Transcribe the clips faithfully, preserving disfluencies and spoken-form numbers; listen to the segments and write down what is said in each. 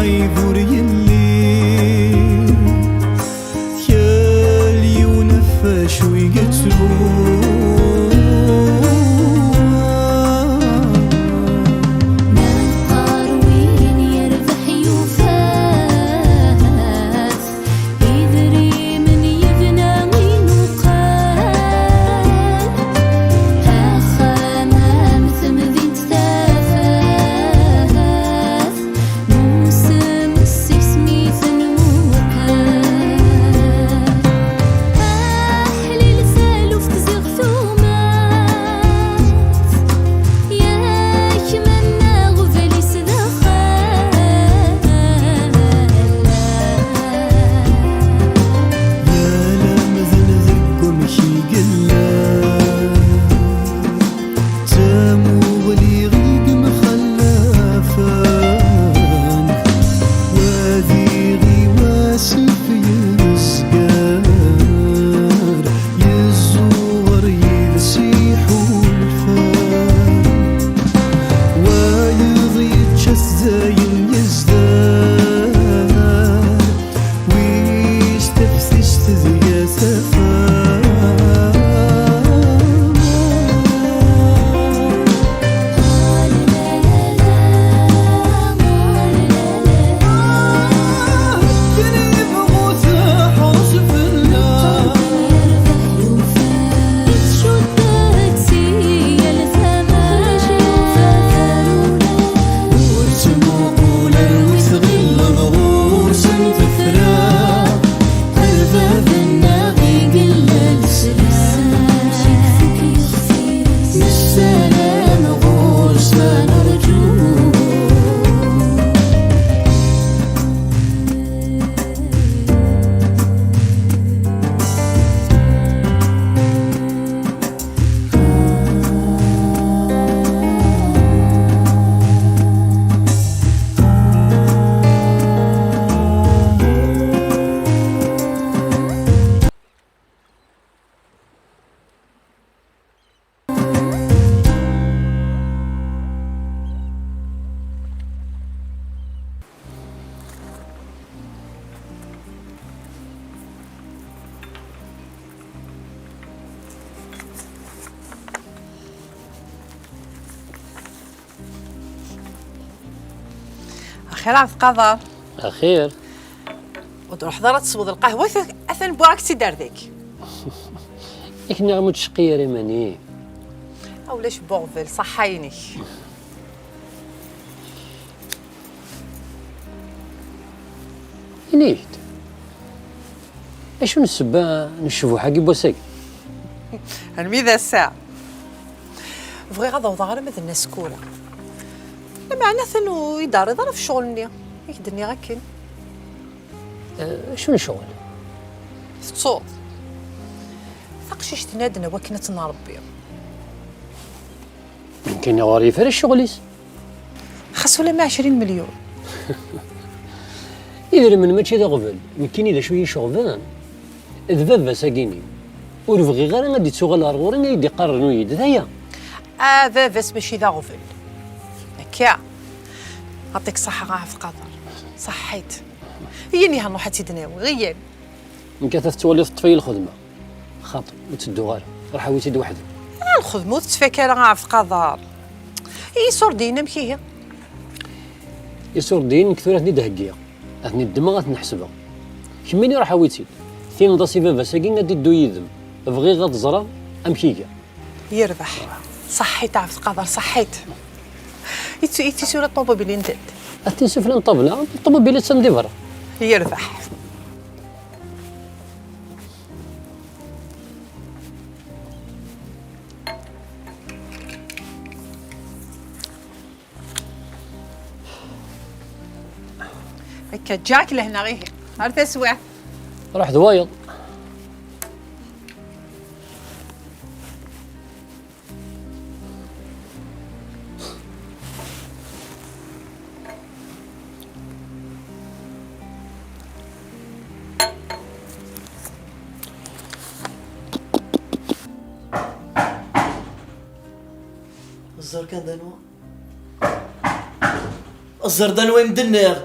Ɣib ur yelli, kal yiwen ɣef wacu i yettru. Ma neqqar win yerbeḥ yufa-t, idrimen yebna imuqal, axxam am temdint tafat. Nusem seg-s mi tenmuqal. Aḥlil taluft ziɣ tumat, yak mennaɣ ublis d axxam. Yal amdan deg wamek i yella. Tamuɣli i yemxallafen, wadiɣ i wasif yezger, yezzuɣer yid-s iḥulfan. Wayeḍ yečča-t dayen yezder, wis teftist deg-s tafat. Ur ttmuqul ar wi tɣilleḍ ɣur-sen tefra. Baba-nneɣ i yella leslam, nessaram ɣur-s ma nerǧu. Axir ɛebd qader. Axir. Ur d-ruḥeḍ ara ad tesweḍ lqahwa, atan wwiɣ-ak-tt-id ar dagi. Yak nniɣ-am ur ttceqqi ara iman-im. A ulac bu aɣbel, ṣaḥḥa-inek. Ini-yi-d, acu n ssebba n ccbuḥ-agi n wass-agi? Armi d ass-a. Bɣiɣ ad awḍeɣ arma d Nna Sekkura. Lameɛna atan ur yi-d-terriḍ ara ɣef ccɣel-nni i k-d-nniɣ akken. Eh, acu n ccɣel? Tettuḍ. Taqcict-nni ad n-awi akken ad tt-nṛebbi. Nekkini ɣur-i yefra ccɣel-is. Xas ula ma ɛecrin melyun. Idrimen mačči d aɣbel. Nekkini d acu i yi-iceɣben? D baba-s-agi-nni. Ur bɣiɣ ara ad d-ittuɣal ɣer ɣur-i ad yi-d-iqqar rnu-yi-d. D aya. A baba-s mačči d aɣbel. Akka. Aṭik ṣaḥa a Ɛebd Qader. Ṣaḥḥit. Iyyan ihi nruḥ ad tt-id-nawi. Iyyan. Nekk ata tettwaliḍ teṭṭef-iyi lxedma. Xaṭi, ur ttedduɣ ara. Ruḥ awi-tt-id weḥd-m. Ah, lxedma ur tettfak ara a Ɛebd Qader. I iṣurdiyen amek ihi? Iṣurdiyen nekk tura ad ten-id-heggiɣ. Ad ten-id-ddmeɣ, ad ten-ḥesbeɣ. Kemmini ruḥ awi-tt-id. Tiniḍ-as i baba-s-agi ad iddu yid-m. Bɣiɣ ad ẓreɣ amek iga. Yerbeḥ. Ṣaḥḥit a Ɛebd Qader, ṣaḥḥit. I t-, i tisura ṭumubil-in dant? Ad tin sufella n ṭṭabla, ṭumubil attan di berra. Yerbeḥ. Akka, ǧǧiɣ-ak lehna ihi. Ar taswiɛt. Ruḥ d wayeḍ. Ẓer kan d anwa. Ẓer d anwa i m-d-nniɣ.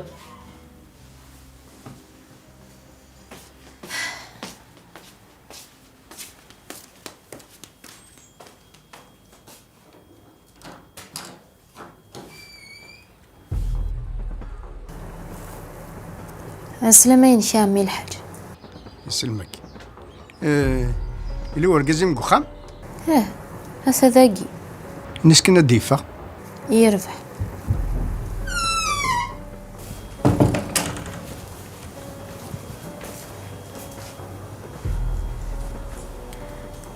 Ɛeslama-inek a ɛemmi Lḥaǧ. Iselmek. Eh, yella urgaz-im deg uxxam? Eh, ata dagi. Nisken ad d-yeffeɣ? Yerbeḥ.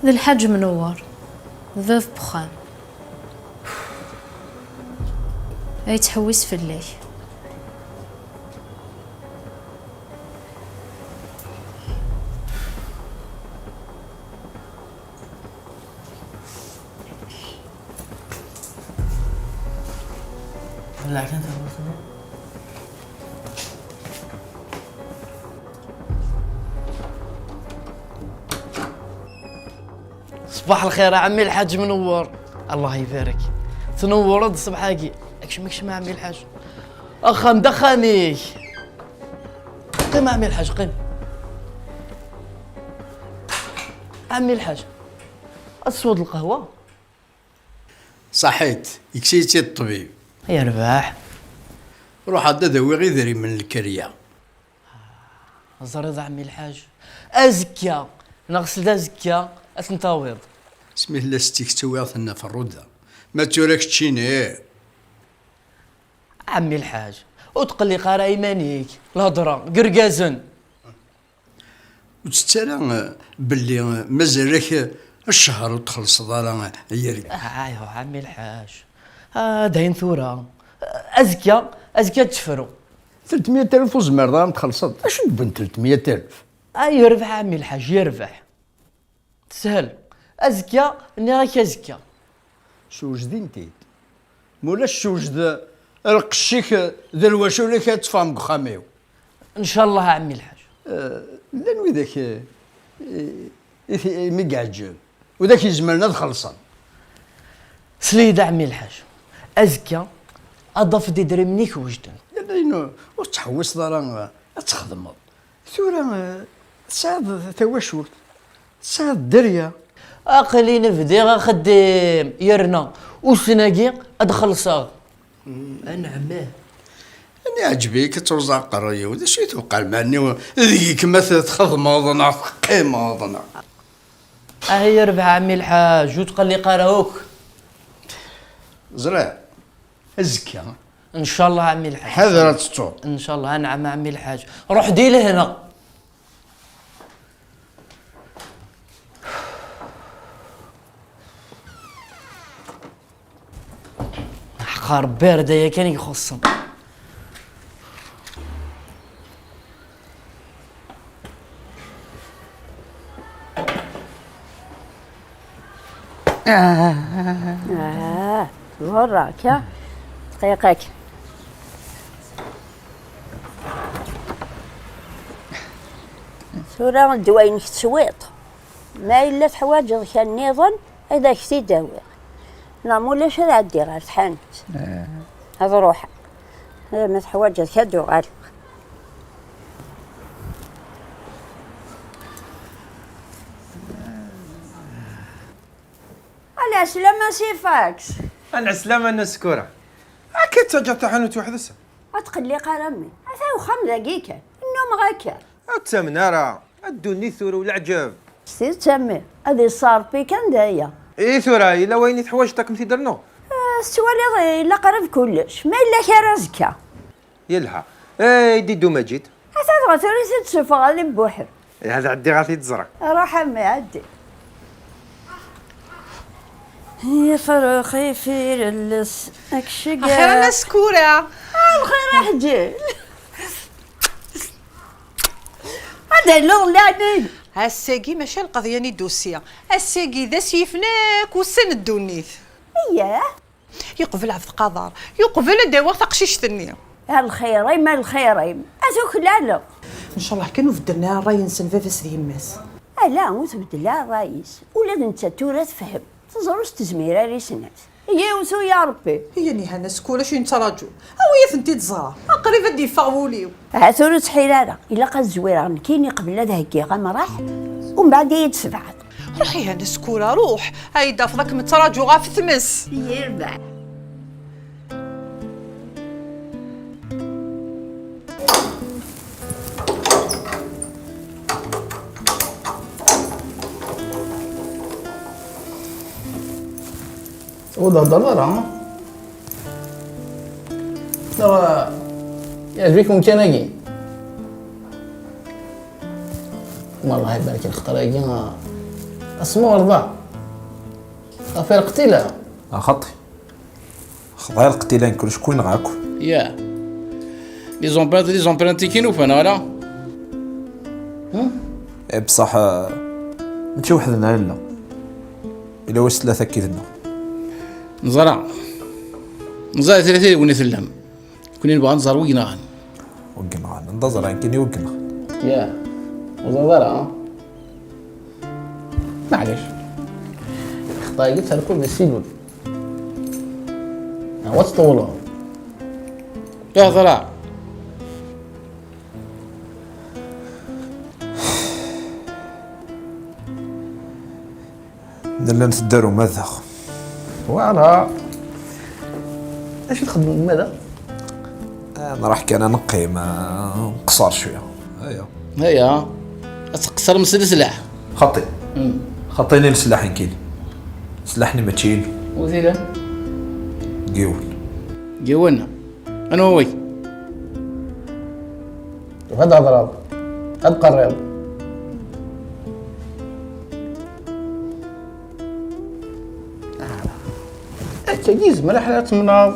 D Lḥaǧ Menwur, d bab n uxxam. Ay yettḥewwis fell-ak. Ṣbaḥ lxir a ɛemmi Lḥaǧ Menwur. Allah ibarek. Tnewwreḍ ṣṣbeḥ-agi. Kcem, kcem a ɛemmi Lḥaǧ. Axxam d axxam-ik. Qqim a ɛemmi Lḥaǧ, qqim. A ɛemmi Lḥaǧ, ad tesweḍ lqahwa? Ṣaḥit, yekkes-iyi-tt-id ṭṭbib. Yerbeḥ. Ruḥ-d ad awiɣ idrimen n lkerya. Ẓriḍ a ɛemmi Lḥaǧ, azekka neɣ seld azekka ad ten-tawiḍ. Asmi tella setti-k ttawiɣ-ten ɣer Ferruda. Ma d tura keččini. A ɛemmi Lḥaǧ, ur tqelliq ara iman-ik, lhedra n yergazen. Ur ttett ara, eh, belli, eh, mazal-ak, eh, ccher ur txellṣeḍ ara, eh, ay argaz. Aywa a ɛemmi Lḥaǧ, ah, dayen tura. Azekka, azekka ad tefru. Telt mya alef ur tezmireḍ ara ad txellṣeḍ? Acu d-wwin telt mya alef? Ah, yerbeḥ a ɛemmi Lḥaǧ, yerbeḥ. Teshel. Azekka, nniɣ-ak azekka. Sewjed-int-id. Mulac sewjed lqecc-ik d lwacul-ik ad teffɣem deg uxxam-iw. Ncallah a ɛemmi Lḥaǧ. Eh, llan widak, eh, i t-, i mi iɛǧeb, widak yezemren ad xellṣen. Sel-iyi-d a ɛemmi Lḥaǧ, azekka ad tafeḍ idrimen-ik wejden. Llan ayen ur tettḥewwiseḍ ara, eh, ad txedmeḍ. Tura, eh, tesɛiḍ tawacult, tesɛiḍ dderya. Aql-i bdiɣ axeddim, yerna ussan-agi ad xellṣeɣ. Anɛam. Ani iɛǧeb-ik ad truẓeḍ aqerruy-iw? D acu i tewqeɛ lmeɛna-w deg-k ma t-, txedmeḍ neɣ teqqimeḍ neɣ? Ahi yerbeḥ a ɛemmi Lḥaǧ, ur tqelliq ara akk. Ẓriɣ. Azekka. Ncallah a ɛemmi Lḥaǧ. Ḥader ad tettuḍ. Ncallah, anɛam a ɛemmi Lḥaǧ. Ruḥ di lehna. Ḥqa Rebbi ar d aya kan i ixuṣṣen. Ah, ḍurra, akka. Dqiqa kan. Tura ddwa-inek teswiḍ. Ma yella teḥwaǧeḍ kra nniḍen, ad ak-t-id-awiɣ. Neɣ ma ulac, ad ɛeddiɣ ɣer tḥanut. Eh. Ad ruḥeɣ. Eh, ma teḥwaǧeḍ kra, ad d-uɣaleɣ. Ɛeslama si fax. Ɛeslama a Nna Sekkura. Akka i tettaǧǧaḍ taḥanut weḥd-s? Ur tqelliq ara a mmi. Ata uxxam dagi kan. Nnumeɣ akka. Ur ttamen ara. A ddunit tura u leɛǧeb. S tidet a mmi, ad iṣṣer Ṛebbi kan d aya. I tura, yella wayen i teḥwaǧeḍ ad kem-t-id-rnuɣ? Eh, tettwaliḍ, yella qrib kullec. Ma yella kra azekka. Yelha. Eh, i d-iddu Maǧid? Ata dɣa tura i t-id-sufeɣ ad ibuḥer. Eh, ad ɛeddiɣ ad t-id-ẓreɣ. Ruḥ a mmi, ɛeddi. Yefrex ifirelles, akceg. Axir a Nna Sekkura. Ah, lxir a ḥeǧǧi. Ad d-alluɣ leɛnaya. Ass-agi mačči lqeḍyan i d-usiɣ. Ass-agi d ass yifen akk ussan n ddunit. Eyyah. Yeqbel ɛebd qader, yeqbel ad d-awiɣ taqcict-nni. A lxir-im, a lxir-im, a tuklaleḍ. Ncallah kan ur beddlen ara ṛṛay-nsen baba-s d yemma-s. Ala, ur tbeddel ara ṛṛay-is. Ula d nettat tura tefhem. Teẓra ur s-tezmir ara i snat. Yiwet u ya Ṛebbi. Ihi a Nna Sekkura, acu i nettraǧu? Awi-yi-tent-id ẓer. Aqrib ad d-yeffeɣ wul-iw. Ha-t ur ttḥir ara. Ilaq ad zwireɣ nekkini qbel ad heggiɣ amraḥ, umbeɛd ad iyi-d-tebɛeḍ. Ruḥ ihi a Nna Sekkura, ruḥ. Ad iyi-d-tafeḍ ad kem-ttraǧuɣ ɣef tmes. Yerbeḥ. Ur d-heddreḍ ara, ha? Neɣ yeɛjeb-ik umkan-agi? Wellah ibarek lxeṭra-agi, a, asma ur rḍa. Ɣef lqetila. A xaṭi. Xḍa lqetila n kullec, kwi neɣ akk. Ya. Les empreintes, les empreintes i kin ufan, ala? Hmm? Eh, bṣaḥ, eh, mačči weḥd-neɣ i nella. Ila wis tlata akkid-nneɣ. Neẓra. Neẓra tlata deg-wen i tellam. Nekni nebɣa nẓer wi yenɣan. Wi yenɣan. Anda ẓran kini wi yenɣan? Ya. Ur ẓriɣ ara, ha? Maɛlic. Lxeṭṭa-agi terkul di ssilul. Neɣ ad tṭewleḍ. Ihḍer-aɣ. Nella nteddu ɣer umadaɣ. Voilà. Acu txeddmem umadaɣ? Ah, nruḥ kan ad neqqim, ah, nqeṣṣer cwiya. Aya. Aya. Ad tqeṣṣrem s leslaḥ. Xaṭi. Hmm. Xaṭi-nni leslaḥ nekkini. Leslaḥ-nni mačči inu. Wi t-ilan? Yiwen. Yiwen. Anwa wi? Ad hedreḍ, ad qerriḍ. Akka yezmer aḥal ad temneḍ.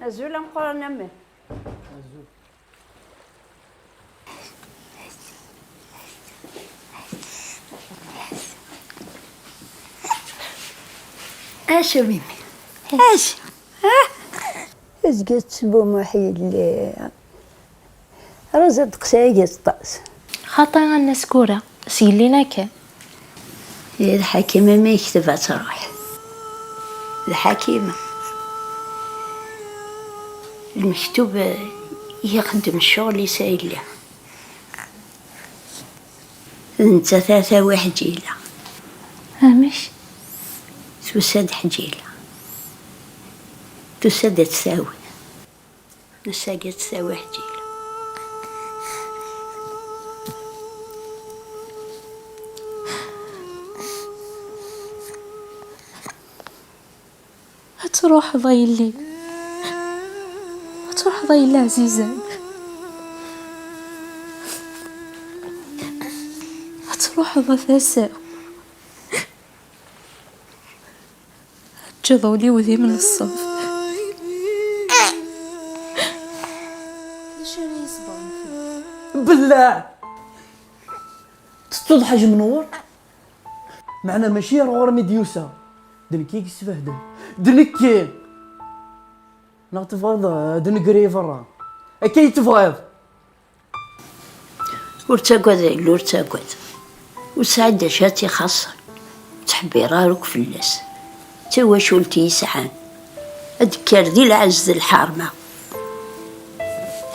Azul ameqqran a mmi. Acu a mmi? Acu? Azga tettbumuḥ yelli. Roza ddeqs-agi teṭṭes. Xaṭi a Nna Skura, s yelli-n akka. Lḥakima ma yekteb ad truḥ. Lḥakima. Lmektub, eh, ixeddem ccɣel-is a yelli. D nettat ara tawi Ḥǧila. Amek? Tusa-d Ḥǧila. Tusa-d ad tt-tawi. Nusa-d ad tt-tawi Ḥǧila. Ad truḥeḍ a yelli. Ad truḥeḍ a yelli ɛzizen. Ad truḥeḍ a tasa-w. Ad teǧǧeḍ ul-iw d imneṣṣeb. D acu ara yesbren fell-ak? Belleɛ! Tettuḍ Ḥaǧ Menwur? Meɛna mačči ar ɣur-m i d-yusa. D nekk i yesbehden. D nekki! Neɣ tebɣiḍ, eh, ad negri i berra? Akka i tebɣiḍ? Ur ttagad a yelli, ur ttagad. Ur tesɛi d acu ad tt-ixaṣṣen. Ur ttḥebbiṛ ara akk fell-as. D tawacult i yesɛan. Ad d-tekker di lɛezz d lḥerma.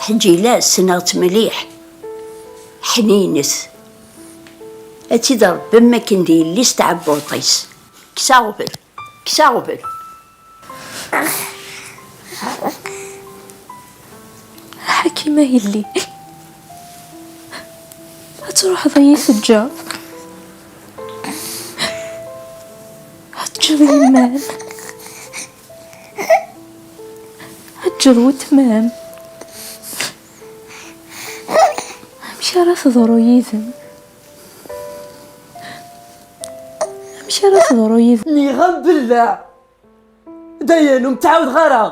Ḥǧila ssneɣ-tt mliḥ. Ḥninet. Ad tt-id-rebbem akken d yelli-s tɛebbuṭ-is. Kkes aɣbel. Kkes aɣbel. Ḥakima yelli, ad truḥeḍ ad iyi-teǧǧeḍ? Ad teǧǧeḍ yemma-m? Ad teǧǧeḍ weltma-m? Amek ara teḍru yid-m? Amek ara teḍru yid-m? Nniɣ-am belleɛ! Dayen, ur m-ttɛawdeɣ ara!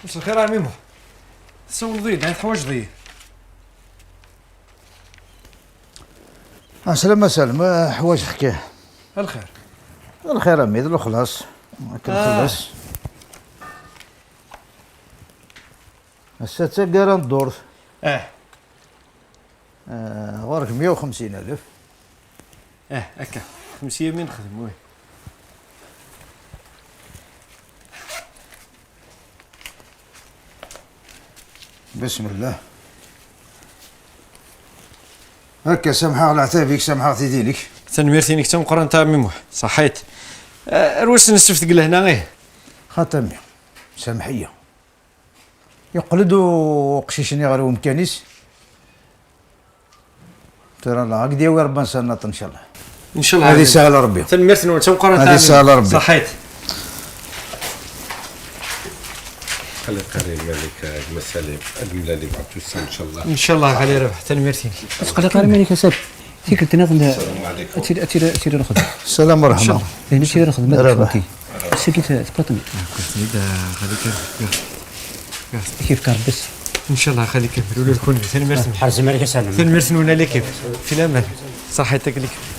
مساء الخير عمي محمد. تسولد-iyi-d، teḥwaǧeḍ-iyi؟ Ɛeslama Salma, ḥwaǧeɣ-k. Lxir. Lxir a mmi, d lexlaṣ. Akken Ah. Xellas. Ass-a d taggara n ddurt. Ah. Ah, ɣur-k meyya u xemsin alef. Ah, akka. Xemsiya mi nexdem, wi. Bismillah. Akka, samḥeɣ leɛtab-ik, samḥeɣ tidin-ik. Tanemmirt-inek d tameqqrant a ɛemmi Muḥ. Ṣaḥit. Ah, ar wass n ssebt deg lehna, ih. Xaṭi a mmi, samḥ-iyi. Yeqqel-d uqcic-nni ɣer umkan-is. Tura la, ad k-d-yawi Rebbi nsanaṭ, ncallah. Ncallah. Ad isahel Rebbi. Tanemmirt-nwen d tameqqrant. Ad isahel Rebbi. Ṣaḥit. خلي قريب مالك المسالي الملالي بعد توسع إن شاء الله. Ncallah, xali Rabaḥ, tanemmirt-inek. Ur tqelliq ara iman-ik a Sab. Tikkelt nniḍen السلام عليكم. Ad tili, ad tili, ad tili lxedma. السلام ورحمة الله. Din ad tili lxedma d Rabaḥ. Sigi tplaṭni. Kif karbis. Ncallah xali Kamel, ula d kunwi. Tanemmirt-nwen. Ḥerzem alak a Sami. Tanemmirt-nwen a l'équipe. Fi laman. Ṣaḥit a l'équipe.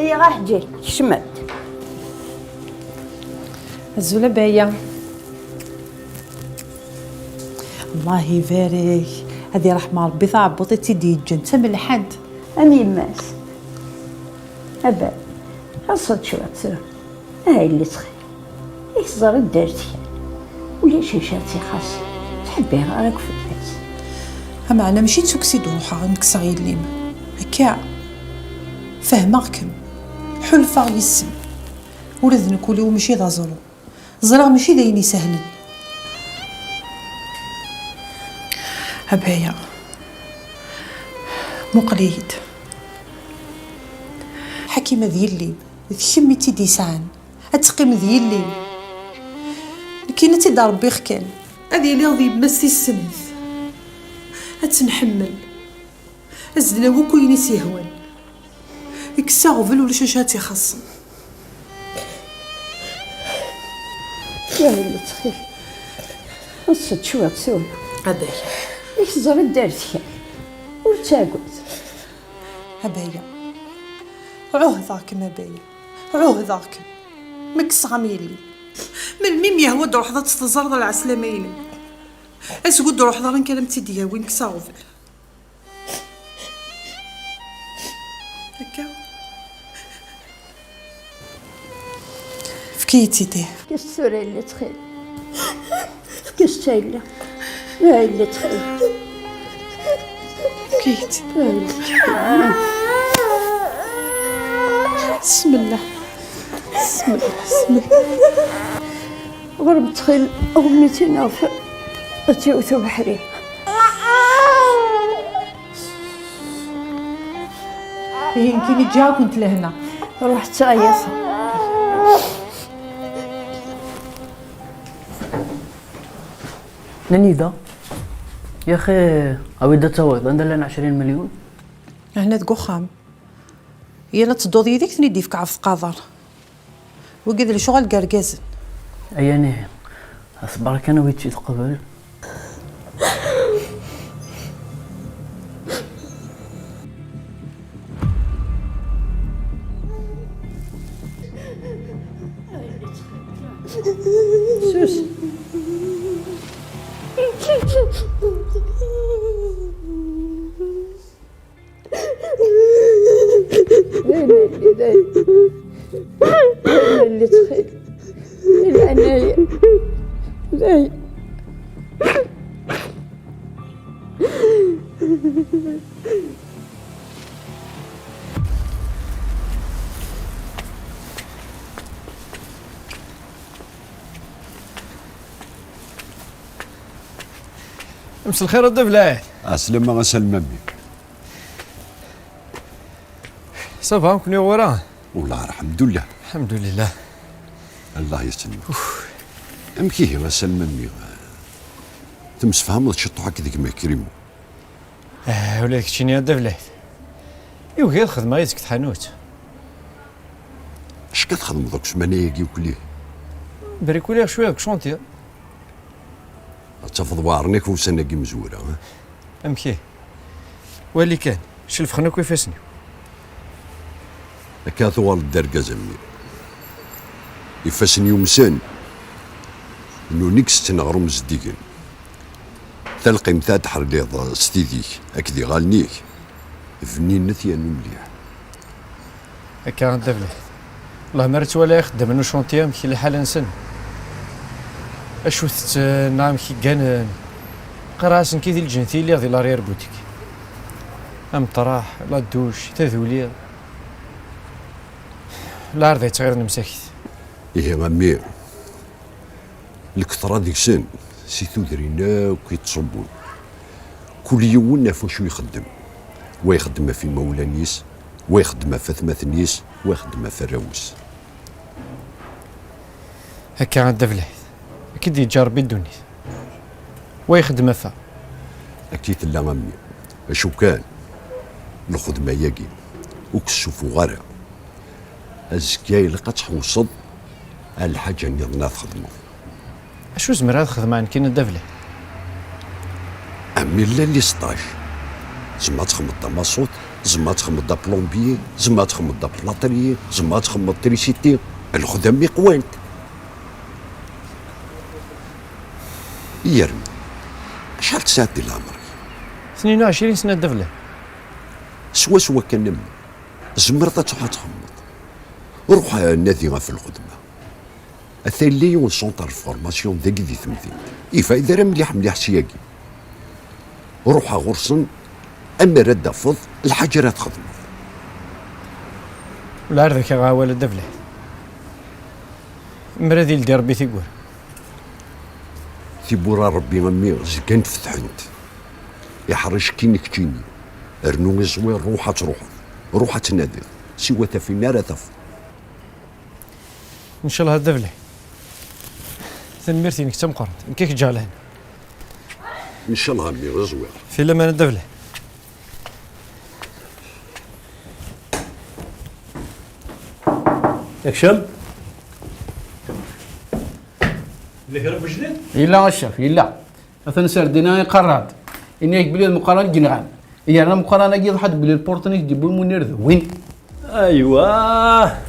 Ay aḥǧi, kecmet. Azul a Baya. Allah ibarek. Ad iṛḥem Ṛebbi taɛebbuḍt i tt-id-yeǧǧen d tamelḥant. Am yemma-s. Abad, xaṣṣa cwiṭ tura. Ah, yelli ttxil. I teẓriḍ d artikan. Ulac acu ara tt-ixaṣṣen. Ttḥebbireɣ ara akk fell-as. Ameɛna mačči d tukksa i d-ruḥeɣ i m-kkseɣ yelli-m. Akka, fehmeɣ-kem. Ḥulfaɣ yes-m. Ula d nekk ul-iw mačči d aẓru. Ẓriɣ mačči d ayen isehlen. A Baya, muqel-iyi-d. Ḥakima d yelli-m, d kemm i tt-id-yesɛan. Ad teqqim d yelli-m. Nekkini ad tt-id-ṛebbiɣ kan. Ad iliɣ d yemma-s tis snat. Ad tt-nḥemmel. Ad s-d-nawi akk ayen i s-yehwan. Kkes aɣbel, ulac acu ara tt-ixaṣṣen. Yah, yelli ttxil. Nṣed cwiṭ tura. A Baya. I teẓriḍ d artikan. Ur ttagad. A Baya. Ɛuhdeɣ-kem a Baya. Ɛuhdeɣ-kem. Ma kkseɣ-am yelli. Melmi i m-yehwa ad d-truḥeḍ ad tt-teẓreḍ a lɛeslama-inem? Aseggu d-ruḥeḍ ara nekk ara m-tt-id-yawin, kkes aɣbel. Akka. Efk-iyi-tt-id ihi. Efk-as tura yelli ttxil. Efk-as-tt a yelli. A yelli ttxil. Efk-iyi-tt. A yelli. Bismillah. Bismillah. Bismillah. Ɣur-m ttxil, ɣemmit-in ɣef ad t-iwet ubeḥri. Ihi nekkini ǧǧiɣ-akent lehna. Ruḥ ttɛeyyiḍ. Nanida, yaxi, awi-d ad tawiḍ, anda llan ɛecrin milyun? Hna deg uxxam. Yal ad tedduḍ yid-i, ad k-ten-id-yefk Ɛebd Qader. Wigi d lecɣal n yergazen. Aya nihi. Asber kan a wi tt-id-qbel. Sus. Lɛali ttxil. Lɛali. Lɛali. Mselxir a Dda Belɛid. Ɛeslama a Salmami. Ça va, nekkni ɣur-a? Wellah, lḥemdullah. Lḥemdulillah. Allah yesselmek. Amek ihi a Salmami? Temsefhameḍ ciṭuḥ akked gma Krimo? Ah, ula d keččini a Dda Belɛid. Yugi ad xedmeɣ yid-k deg tḥanut. Acu txedmeḍ akk ssmana-agi akk-nni? Brikuliɣ cwiya deg chantier. Ad tafeḍ weɛren-ak wussan-agi mezwura, eh? Amek ihi? Wali kan, celfxen akk ifassen-iw. Akka tuɣaleḍ d argaz a mmi. Ifassen yumsen, nuni kksen aɣrum zeddigen. Talqimt ad tḥerliḍ s tidi-k akked iɣallen-ik, bninet yernu mliḥ. Akka a Dda Belɛid. Wellah mi ara ttwaliɣ ixeddamen n ucantier amek i lḥal-nsen. Acu tetten, neɣ amek i gganen. Qqareɣ-asen ki di lǧennet i lliɣ di l'arrière boutique. Ameṭraḥ, la douche, taduli. Lɛerḍ yettɣiḍen msakit. Ihi a mmi, lketṛa deg-sen si tudrin akk i ttṣubbun. Kul yiwen ɣef wacu ixeddem. Wa ixeddem ɣef imawlan-is, wa ixeddem ɣef atmaten-is, wa ixeddem ɣef arraw-is. Akka a Dda Belɛid, akka i d-yeǧǧa Ṛebbi ddunit. Wa ixeddem ɣef-a. Akka i tella a mmi. Acu kan, lxedma-yagi ur k-tessufuɣ ara. Azekka ilaq ad tḥewseḍ ar lḥaǧa nniḍen ad txedmeḍ. Acu zemreɣ ad xedmeɣ nekkini a Dda Belɛid? A mmi, llan les stages. Tzemreḍ ad txedmeḍ d amaṣut, tzemreḍ ad txedmeḍ d aplombier, tzemreḍ ad txedmeḍ d aplatrier, tzemreḍ ad txedmeḍ trisiti. Lxedam mi qwant. Yernu, acḥal tesɛiḍ di leɛmer-ik? Tnin u ɛecrin sna a Dda Belɛid. Swaswa kan a mmi. Tzemreḍ ad truḥeḍ ad txedmeḍ. Ruḥ, eh, nadi ɣef lxedma. Ata yella yiwen centre de formation dagi di temdint. Ifayed ara mliḥ mliḥ syagi. Ruḥ ɣur-sen, ammer ad d-tafeḍ lḥaǧa ara txedmeḍ. Ula ar d ak-aɣeɣ awal a Dda Belɛid. Mer ad ildi Rebbi tiggura. Tiwwura n Rebbi a mmi zgant fetḥent. Iḥrec kkin keččini. Rnu iẓwir, ruḥ ad truḥeḍ. Ruḥ ad tnadiḍ. Siwa tafin ara tafeḍ. Ncallah a Dda Belɛid. Tanemmirt-inek d tameqqrant. Nekk ad k-ǧǧeɣ lehna. Ncallah a mmi, d aẓwir. Fi laman a Dda Belɛid. Akcam? Yella kra n wejdid? Yella a ccaf, yella. Atan Sardina iqarr-aɣ-d. Ini-ak belli d Meqqran i yenɣan. Yerna Meqqran-agi iḍḥa-d belli lpurṭ-nni i k-d-yewwi Munir d win. Aywa.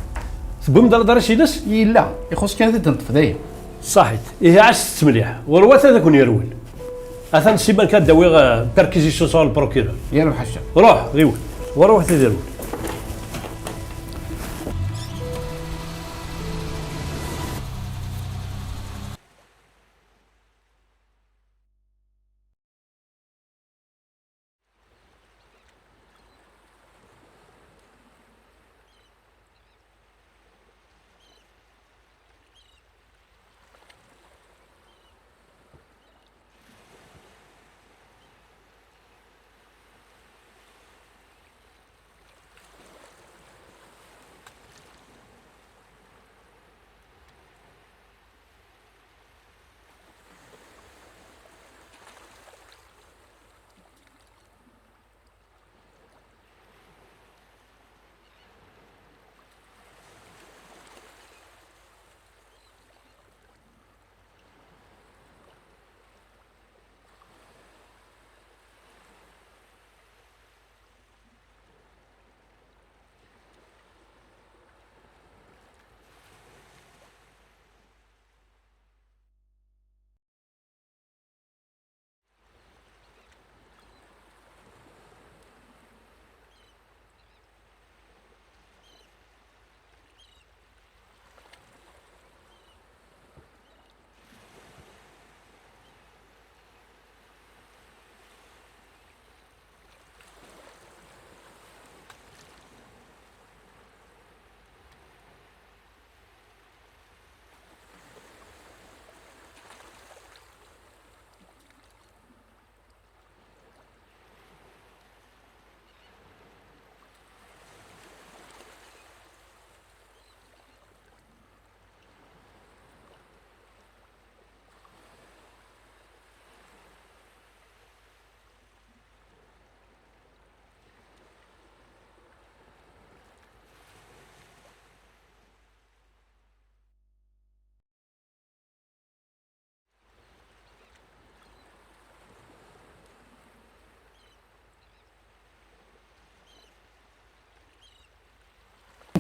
Tewwim-d ladrès-ines? Yella. Ixuṣ kan ad t-id-neṭṭef, dayen. Ṣaḥit. Ihi ɛasset mliḥ. Ɣur-wat ad ken-yerwel. Atan siban kan ad d-awiɣ, eh, perquisition sɣur le procureur. Yerbeḥ a ccaf. Ruḥ, ɣiwel. Ɣur-wat ad yerwel.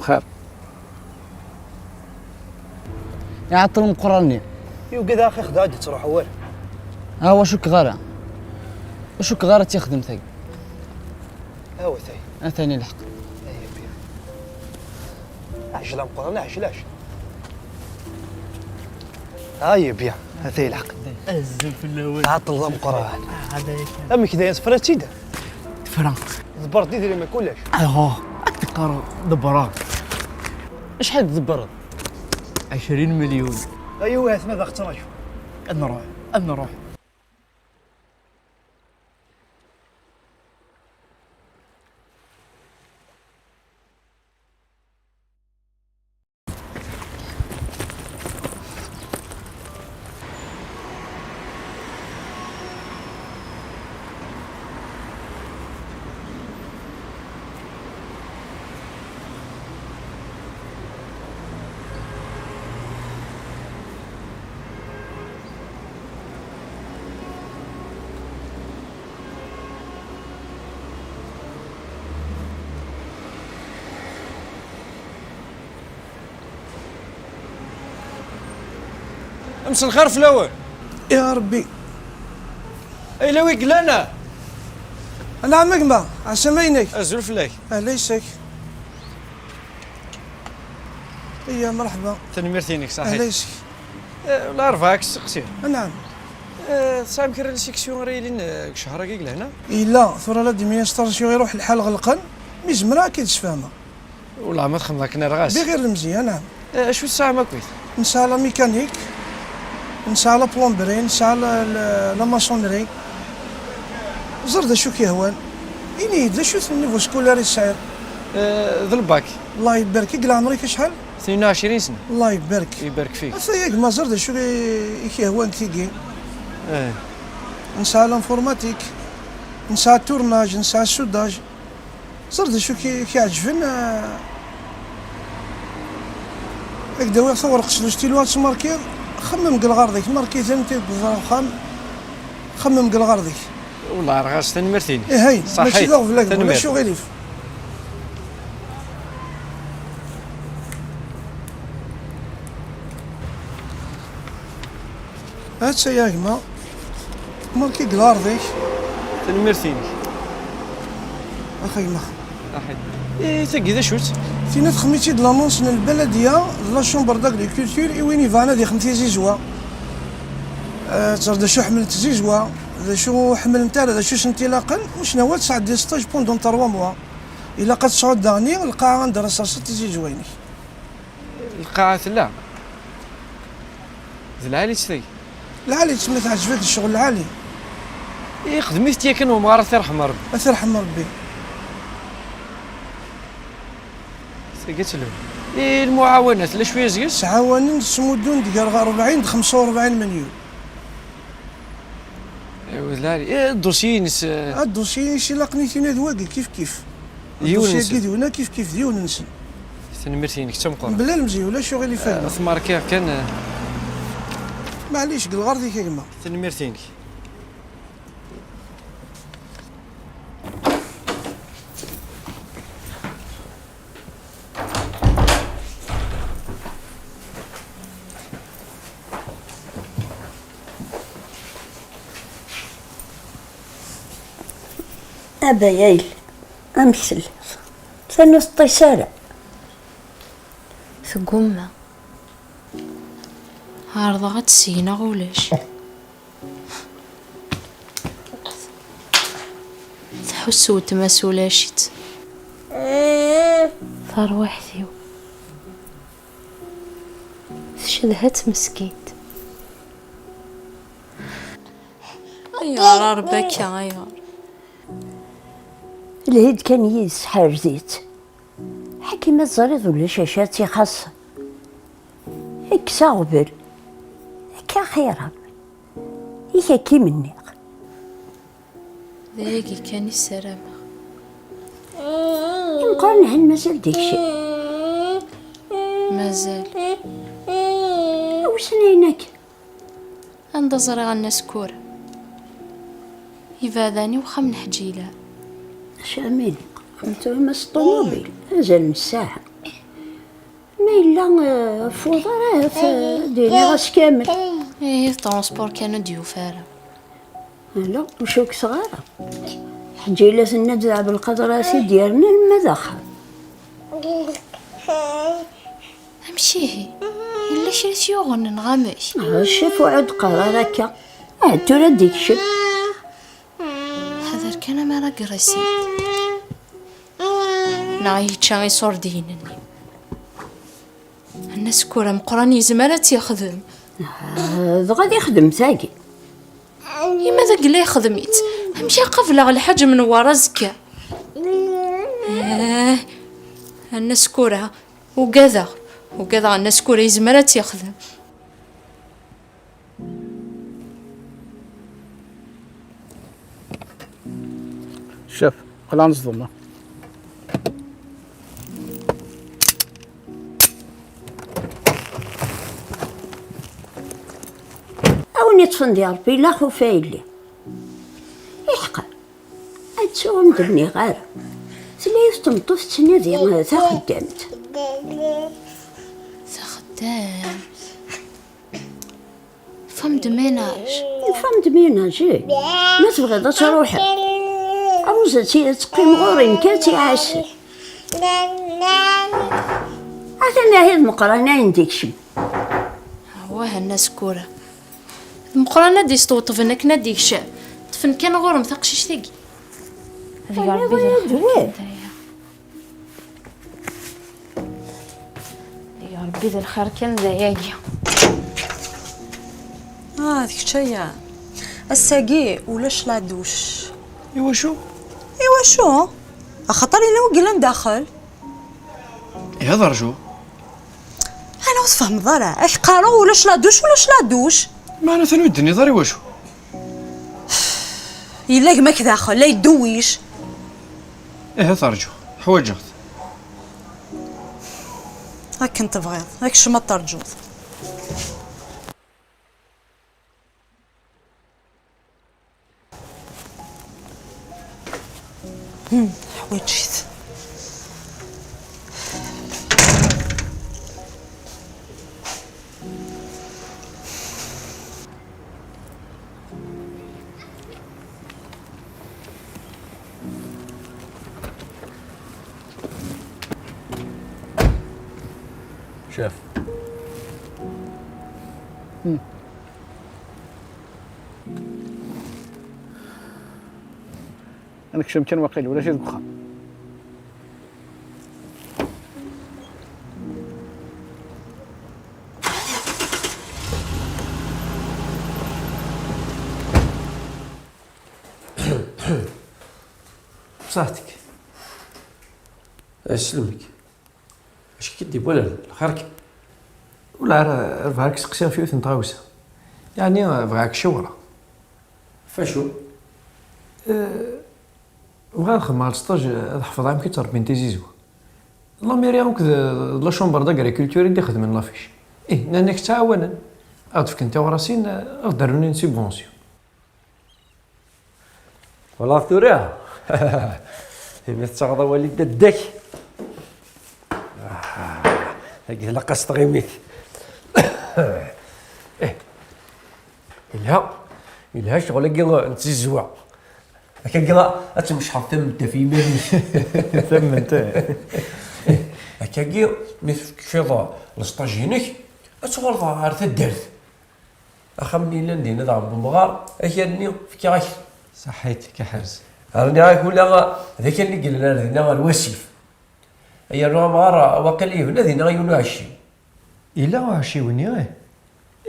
Bxir. Iɛeṭṭel umeqqran-nni. Yugad axi xdeɛ ad d-truḥ war. Ha, wa cukkeɣ ara. Wa cukkeɣ ara tt-ixdem tagi. Awatay. Atan ilḥeq. Ay, bien. Ɛjel ameqqran, ɛjel, ɛjel. Ay, bien. Ata ilḥeq. Azul fell-awen. Tɛeṭṭleḍ ameqqran. Ah, hada yak. Amek dayen, tefriḍ-tt-id? Tefra. Tḍebbreḍ idrimen kullec? Aho, ad k-d-qqareɣ ḍebbreɣ. Acḥal tḍebbreḍ? Ɛecrin milyun. Ay, wihat ma d aɣ-ttraǧu. Ad nruḥ, ad nruḥ. Mselxir fell-awen. Ya Ṛebbi. Ayla wi yellan? Anɛam a gma, ɛsam-inek. Azul fell-ak. Ahla yes-ak. Iya, mṛeḥba. Tanemmirt-inek, ṣaḥit. Ahla yes-ak. Eh, la rebɛa-k steqsi. Anɛam. Eh, tesɛam kra n la section ara yilin, eh, deg ccehṛ-agi deg lehna? Yella, tura l'administration iruḥ lḥal ɣelqen, mi zemreɣ ad k-id-sfehmeɣ. Wellah ma txedmeḍ akken ara ɣas. Bi ɣir lemzeyya, anɛam. Eh, acu tesɛam akkit? Nesɛa la mécanique, nesɛa la plomberie, nesɛa la, la, la maçonnerie. Ẓer d acu k-yehwan. Ini-yi-d d acu-t le niveau scolaire i tesɛiḍ. Eh, d lbak. Allah ibarek, i leɛmer-ik acḥal? Tnin u ɛecrin sna. Allah ibarek. Ibarek fik. Ata ya gma, ẓer d acu i, i k-yehwan deg tigi. Eh. Nesɛa l'informatique, nesɛa tournage, nesɛa soudage. Ẓer d acu k-, k-iɛeǧben, ah, ad k-d-awiɣ tawerqet d ustilu ad tmarkiḍ, xemmem deg lɣerḍ-ik, marki-ten, tewwḍeḍ ɣer uxxam, xemmem deg lɣerḍ-ik. Wellah rɣas, tanemmirt-inek. Ihi, ṣaḥit, mačči d aɣbel a gma, ulac uɣilif. Atta ya gma, marki deg lɣerḍ-ik. Tanemmirt-inek. Ax a gma. Aḥid. Eh, tagi d acu-tt? Tina texdem-itt-id l'annonce n lbaladiya d la chambre d'agriculture i win yebɣan ad ixdem tizizwa. Eh, ẓer d acu ḥemmlent tzizwa, d acu ḥemmlent ara, d acu sent ilaqen, wissen anwa, ad tesɛeddi stage pendant trois mois. Ilaq ad tesɛuḍ daɣen lqaɛa anda ara serseḍ tizizwa-inek. Lqaɛa tella. D lɛali-tt tagi. Lɛali-tt, ma teɛǧeb-ak ccɣel lɛali. Ixdem-it yakan wemɣar, ad t-irḥem Rebbi. Ad t-irḥem Rebbi. Tagi ad telhu. I lmuɛawanat, la cwiya zgan? Ttɛawanen, ttmuddun-d gar rebɛin d xemsa u rebɛin milyun. Iwet lɛali. Eh, ddusyi-ines, eh. Ah, ddusyi-ines ilaqen i tina d wagi, kif kif. D yiwen-nsen. Ddusyi-agi d yiwen, kif kif, d yiwen-nsen. Tanemmirt-inek d tameqqrant. Mebla lemzeyya, ulac uɣilif a gma. Eh, tmarkiɣ kan, eh. Maɛlic, deg lɣerḍ-ik a gma. Tanemmirt-inek. A Bayayel, amek telliḍ? Atan ur teṭṭis ara. Teggumma. Ɛerḍeɣ ad tt-segneɣ, ulac. Tḥuss weltma-s ulac-itt. Tarwiḥt-iw tcedha-tt meskint. Ayɣer a Rebbi akka, ayɣer? Lhi-d kan yid-s, ḥerz-itt. Ḥakim, ad teẓriḍ ulac acu ad tt-ixaṣṣen. Kkes aɣbel. Akka axir-am. Ik akka i m-nniɣ. D ayagi kan i ssarameɣ. Imeqqranen han mazal deg-k cwiṭ. Mazal. Wissen ayen akken. Anda ẓriɣ a Nna Sekkura? Yebɛed ɛni uxxam n Ḥǧila? Acu am ilaq? Netta ma s ṭumubil, azal n ssaɛa. Ma yella, eh, ɣef uḍar, ahat, eh, ad d-iniɣ ass kamel. Ihi, transport kan ur d-yufi ara. Ala, ur cukkeɣ ara. Ḥǧila tenna-d d Ɛebdelqader ara t-id-yerren alma d axxam. Amek ihi? Yella kra i t-yuɣen neɣ amek? Ah, ccaf ur d-qqar ara akka. Ah, tura ad d-ikcem. Ḥader kan amar agressiv. Neɣ yečča iṣurdiyen-nni. Nna Sekkura Meqqran yezmer ad tt-yexdem. Ah, dɣa ad ixdem tagi. Ima d agla yexdem-itt, amek i qableɣ lḥaǧ menwar azekka? Ah, a Nna Sekkura, ugadeɣ, ugadeɣ a Nna Sekkura yezmer ad tt-yexdem. Ccaf, qqel ad neẓḍem. A win iṭṭfen di Ṛebbi, la xufa yelli. Iḥqer. Ad ttuɣ ur m-d-nniɣ ara. Tella yiwet tmeṭṭut tettnadi, eh, taxeddamt. Taxeddamt. Femme de ménage. Une femme de ménage, eh. Ma tebɣiḍ ad truḥeḍ, Ṛuza ad teqqim ɣur-i, nekk ad tt-iɛassen. Atan ahi d Meqqran ayen d-ikcem. Awah, a Nna Sekkura. D Meqqran ad d-isteṭṭben akken ad d-ikcem. Ṭṭfen kan ɣur-m taqcict-agi. Ad yeg Ṛebbi d lxir kan d aya. Ad yeg Ṛebbi d lxir kan d ayagi. Ah, d kečč aya. Ass-agi ulac la douche. Iwacu? Iwacu? Axaṭer yella win yellan daxel. Ihi ad rǧuɣ. Ala, ur tfehmeḍ ara. Ad k-qqareɣ ulac la douche, ulac la douche. Meɛna atan ur d-tenniḍ ara iwacu. Yella gma-k daxel, la yedduwic. Ihi ad rǧuɣ. Ḥwaǧeɣ-t. Akken tebɣiḍ. Kcem ad terǧuḍ. Hmm, ḥwaǧ-it. Ccaf. Hmm. Ad nekcem kan waqil, ulac-it deg uxxam. Bṣaḥetek. Aslem-ik. Acu k-id-iwwalan? Lxir kan. Ula ara bɣiɣ ad k-seqsiɣ ɣef yiwet n tɣawsa. Yeɛni, bɣiɣ ad k-cewreɣ. Facu? Eh, bɣiɣ ad xedmeɣ lesṭaj, ad ḥefḍeɣ amek i ttrebbin tizizwa. Lamiri akked, d la chambre d'agriculture i d-ixedmen l'affiche. Ih, nnan-ak ttɛawanen. Ad ɣ-d-fken tiɣrasin, ad ɣ-d-rrun une subvention. Walaɣ tura, imi tettaɣeḍ awal i dadda-k. Ah, tagi tlaq-as tɣimit. Eh, yelha, yelha ccɣel-agi n tzizwa. Akkagi ad tmecḥeḍ tamment ɣef yiman-ik. Tamment, eh. Akkagi, mi tefkiḍ lesṭaj-inek, ad tuɣaleḍ ɣer taddart. Axxam-nni yellan dinna daɣ n wemɣar, akal-nni fkiɣ-ak-t. Saḥit, k-iḥrez. Rniɣ-ak ula d akal-nni yellan ar dinna ɣer wasif. Yernu amɣar waqil yebna dinna yiwen uɛecciw. Yella uɛecciw-nni, ih?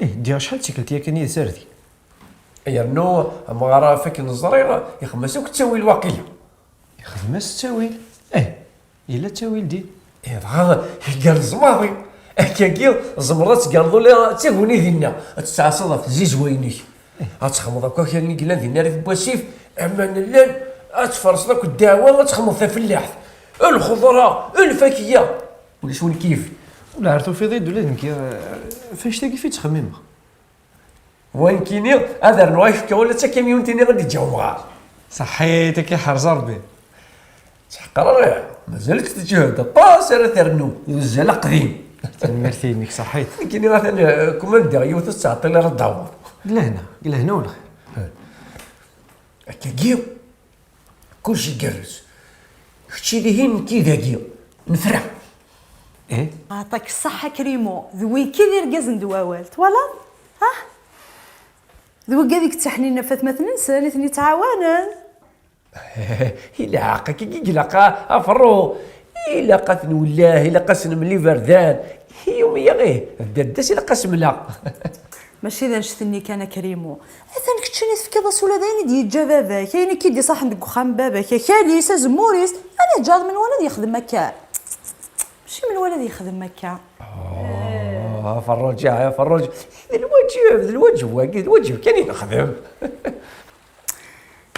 Ih, ddiɣ acḥal d tikkelt yakan yid-s ar din. Yernu amɣar, ɣef akken ẓriɣ, ixdem-as akk ttawil waqila. Ixdem-as ttawil? Eh, yella ttawil din. Eh, dɣa, igerrez maḍi. Akkagi, tzemreḍ ad tgerrḍeḍ ula d taguni dinna, ad tettɛassaḍ ɣef tzizwa-inek. Ad txedmeḍ akk akal-nni yellan dinna rrif n wasif, aman llan, ad tferseḍ akk ddeɛwa, ad txedmeḍ tafellaḥt. Lxeḍra, lfakya. Ulac win k-yifen. Ula ar tufiḍ-id ula d nekki, eh, f annect-agi i ttxemmimeɣ. Wa nekkini ad rnuɣ ayefki ula d takamyunt-nni i d-iǧǧa umɣar. Saḥḥit, ad k-iḥrez Rebbi. Ttḥeqqer ara, mazal-itt teǧhed, aṭas ara ternu, d uzzal aqdim. Tanemmirt-inek, ṣaḥit. Nekkini atan, eh, kumandiɣ yiwet ur tettɛeṭṭil ara ad d-taweḍ. Deg lehna, deg lehna u lxir. Akkagi, kullec igerrez. Kečči dihin, nekki dagi. Nefra. Eh? Aɛṭak ṣṣeḥḥa, Krimo. D wigi d irgazen d wawal. Twalaḍ? Ha? D wigi ad yettaḥninen ɣef atmaten-nsen, i ten-yettɛawanen. Ilaq, akkagi i ilaq a, a Ferru. Ilaq ad ten-nwelleh, ilaq ad sen-nemel iberdan. Yumi-ya ih, d dadda-s ilaq ad s-mleɣ. Mačči d annect-nni kan, a Krimo. Atan keččini tefkiḍ-as ula d ayen i d-yeǧǧa baba-k, ayen i k-id-iṣaḥen deg uxxam n baba-k, akal-is, azemmur-is. Ani tǧareḍ menwala ad yexdem akka? Mačči menwala ad yexdem akka. Ah, Ferruǧ, ah, Ferruǧ. D lwaǧeb, d lwaǧeb wagi, d lwaǧeb kan i nexdem.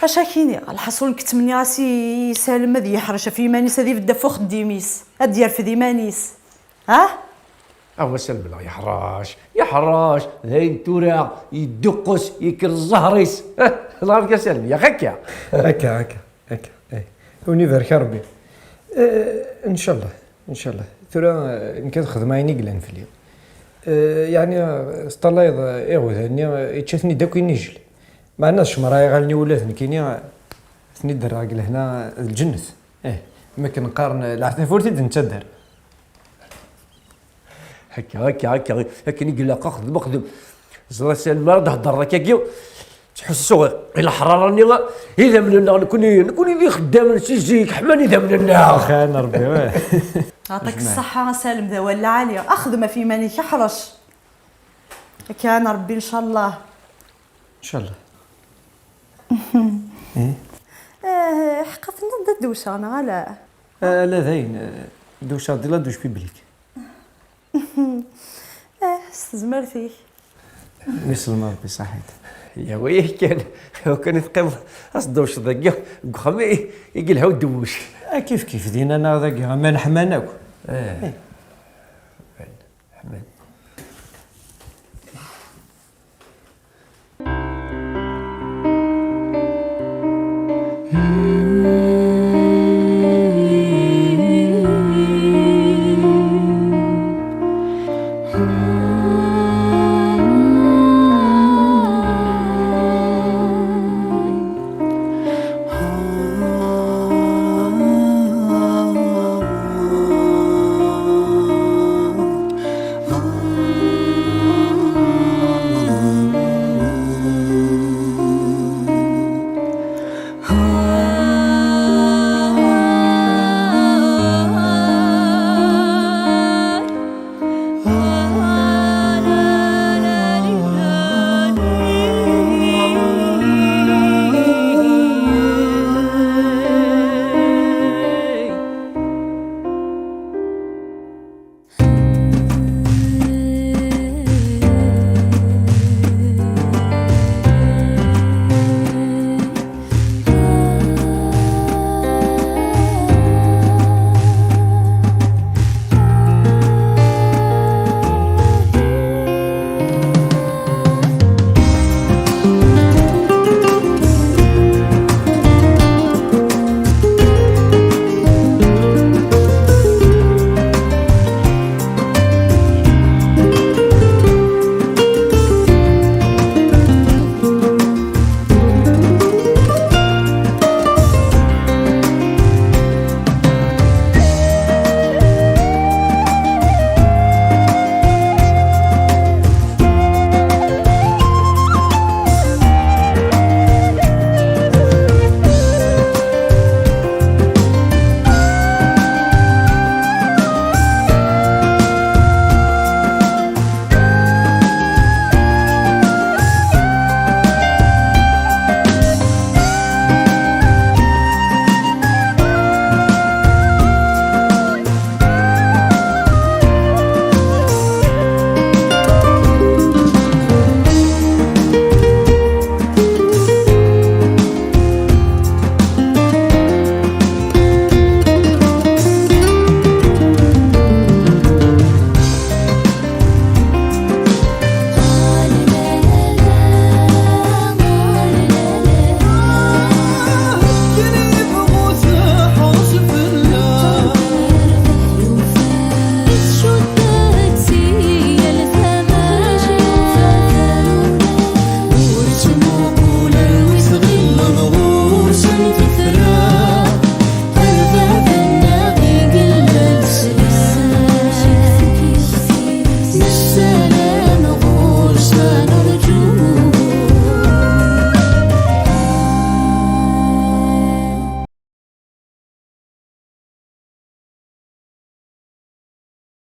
Acu ak-iniɣ, lḥaṣul nekk ttmenniɣ-as i Salem ad yeḥrec ɣef yiman-is, ad ibedd ɣef uxeddim-is, ad d-yerfed iman-is. Ha? Awa Salem, la, yeḥrec, yeḥrec, d ayen tura yedduqqes, yekker zzher-is. Lɣaf kan Salem, yak akka. Akka, akka, akka. Eh. Wen ibarek Rebbi. Eh, ncallah, ncallah. Tura, eh, nekk ad xedmeɣ ayen i yellan fell-i. Eh, yeɛni, eh, teṭṭalayeḍ, eh, iɣudan-nni, eh, ičča-ten-id akk inijel. Meɛna tcemmeṛ iɣallen-iw ula d nekkini, ten-id-rreɣ deg lehna d lǧennet. Eh, mi akken qqaren, leɛtab ur t-id-nettader. Akka, akka, akka, akken i ilaq axdem, axdem. Ẓriɣ Salem, mi ara d-theddreḍ akkagi, ttḥussuɣ i leḥrara-nni, idammen-nneɣ, nekni, nekni d ixeddamen si zik, ḥman idammen-nneɣ. Xan Rebbi, eh. Yeɛṭik ṣṣeḥḥa, a Salem, d awal lɛali. Axdem ɣef yiman-ik, ḥrec. Akka, Rebbi, ncallah. Ncallah. Eh? Eh, ḥqa tenniḍ-d ad dewceɣ, neɣ ala? Eh, ala dayen, eh, dewceɣ di la douche publique. Eh, s tezmert-ik. Mislem Rebbi, ṣaḥit. Yawi kan, akken i teqqimeḍ, ad tdewceḍ dagi, deg uxxam i, i yelha udewwec. Ah, kif kif, dina neɣ dagi, aman ḥman akk. Eh. Eh. Ḥman.